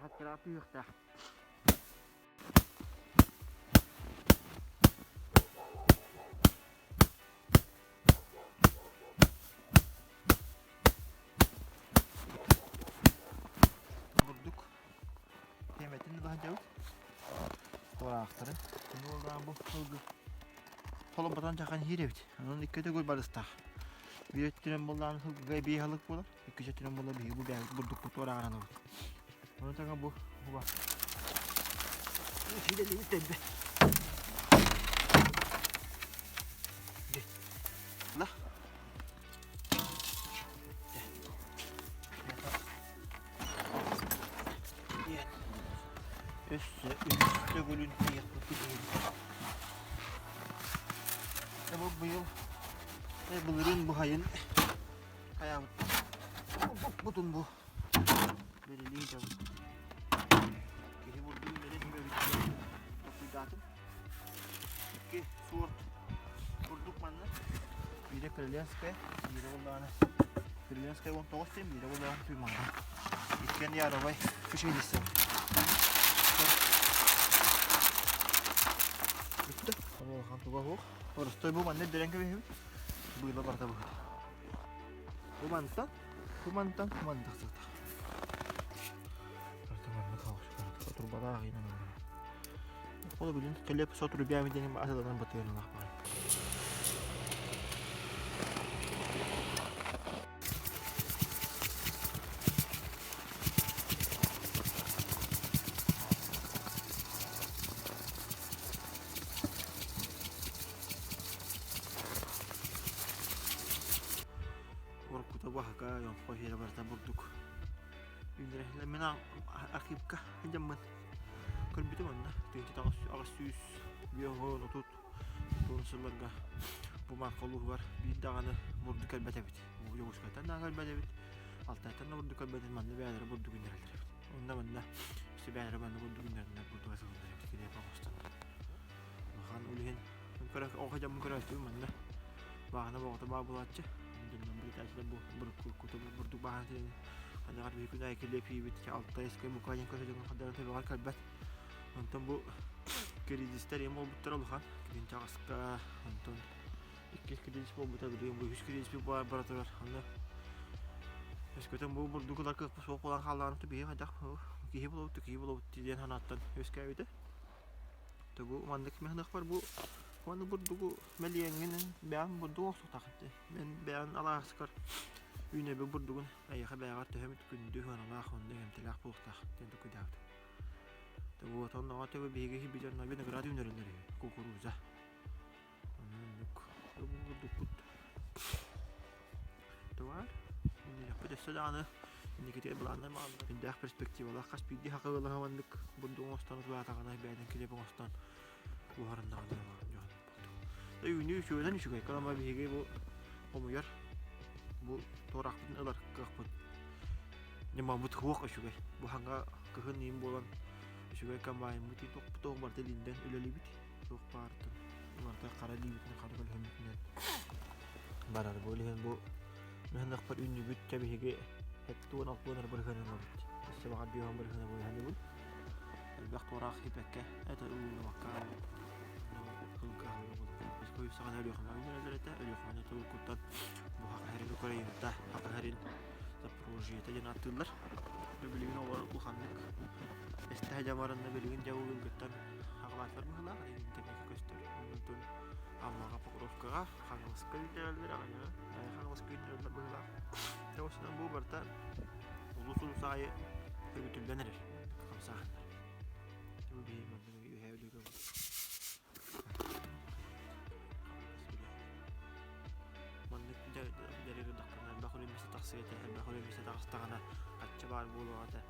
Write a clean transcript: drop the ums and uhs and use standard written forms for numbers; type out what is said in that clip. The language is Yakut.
Бэҕэт кыра түһүөхтээх. Бурдук тиэмэтин ыла сылдьабыт. Туораахтарын. Бу бу сылгы холобутан чахан иһиир эбит. Онон икки төгүл барыстаах. Биир өттүнэн буоллаҕына сылгыга эбии аһылык буолар. Иккис өттүнэн буолла биһиги бу бэйэбит бурдукпут туорааҕынан ылабыт. Ону тэҥэ бу буба. Сиидэлиибит Ла. Өссө үс төгүлүн тиийэхпит Бу быйыл былырыын бу хайын хайаабыт бутун бу бэрилии дьабыт киһи бурдугун бэрин бэбит толкуйдаатым икки суорт бурдук манна биирэ Крыленская биирэ буоллаҕына Крыленская 19 диэн биирэ буоллаҕына Туймаада иккиэн яровай пшеница бүттэ улахан туга суох Боростой бу манна дэрэн кэбиһэбит быыла барыта быһыта Бу мантан, бу мантан, бу манна тахсыахтаах. Барыта манна хаалыш, турбалаах иинэн олорор. Ол билин кэлиэп сотрубями диэн атыланан батыйаналаах баар. Уруккута баһака Йонхо иһэрэ барыта бурдук үүннэрэ. Мин архивка сылдьаммын көрбүтүм онно 1830 туон сылларга бу Марха улууһугар биир даҕаны бурдук кэлбэт эбит. Дьокуускайтан да кэлбэт эбит, Алтайтан да бурдук кэлбэт эбит, манна бэйэлэрэ бурдук үүннэрэллэр эбит. Онно манна өссө бэйэлэрэ манна бурдук үүннэрэннэр бурдуга сылыннар эбит килиэп оҥостоннор. Улахан ол иһин оҕо дьоммун көрөөччүбүн манна бааһына боҕото баа буолааччы. Дьоннор билитээччилэр бу бурдук бурдук бааһына сирин ханаҕар биһи күн аайы килиэп иибит Алтайскай мука диэн көрө дьоҥҥо хардарын төбөҕөр кэлбэт. Онтон бу кризистэр им буолбуттара улахан. Кирин чаҕыска, онтон иккис кризис буолбута билигин бу үһүс кризис бара турар. Онно өскөтөн бу бурдук ылар кыахпыт суох буолан хааллаҕына биһи хайдах киһи буолабыт киһи буолабыт диэн санааттан үөскээбитэ. Тугу маннык механыахпар бу уонна бурдугу мэлиэҥҥинэн бэйэм бурдук охсуохтаах этэ. Мин бэйэм алааскар үүнэбит бурдугун эйиэхэ бэйэҕэр төһөмүт күндү сыаналаах уонна иҥэмтэлээх буолуохтаах диэн толкуйдаабытым. Вот онноҕо төбө биһиги билэр виноград үүнэрэллэр үһү кукуруза. Оннук бурдукпут Товар. Үүнүөхпүт өссө даҕаны инникитигэр былааннар бааллар. Үрдээх перспективалаах хас биирдии саха ыала маннык бурдук оҥостон утулаатаҕына бэйэтин килиэп оҥостон буһарыннаҕына дьон буолтук. Үүнүү үчүгэйдэн үчүгэй. Калама биһиги бу хомуйар бу туораахпытын ылар кыахпыт ньымабыт суох үчүгэй. Бу хаҥа кыһын иин буолан үчүгэй комбайнмыт туох барыта илиинэн үлэлиибит. Туох баартан барыта хара илиибитинэн хара көлөһөммүтүнэн барар. Бу иһин бу мыһынахпар үүннүбүт чэ биһиги 76 эрэ бырыһыан ылабыт. Өссө баҕар 50 бырыһыана буолуоханыбын. Элбэх туораах хипэккэ это ууллубакка саҕана Өлүөхүмэ үүнэрэллэр этэ. Өлүөхүмэни туруккуттан бу Хахаһарин Украината, Хахаһарин Запорожьета диэн ааттыыллар. Билигин олор улаханнык эстэһэ дьамарынна билигин дьэ улыылгыттан Хаҕалаатылар быһыылаах, интернеккэ көстөр. Онтон Аммаҕа Покровкаҕа, Хаҥаласка үүннэрэллэр аҕыйаҕы, Хаҥаласка үүннэрэллэр быһыылаах. Дьэ, осунан бу барыта улуус улуус аайы сөргүтүллэн эрэр хамсааһыннар. Бу биһи маннык үөһээ Бүлүүгэ Маннык дьарыгырдаххына элбэх үлэ миэстэ тахсыа этэ, элбэх үлэ миэстэ таҕыстаҕына хаччы баар буолуох этэ.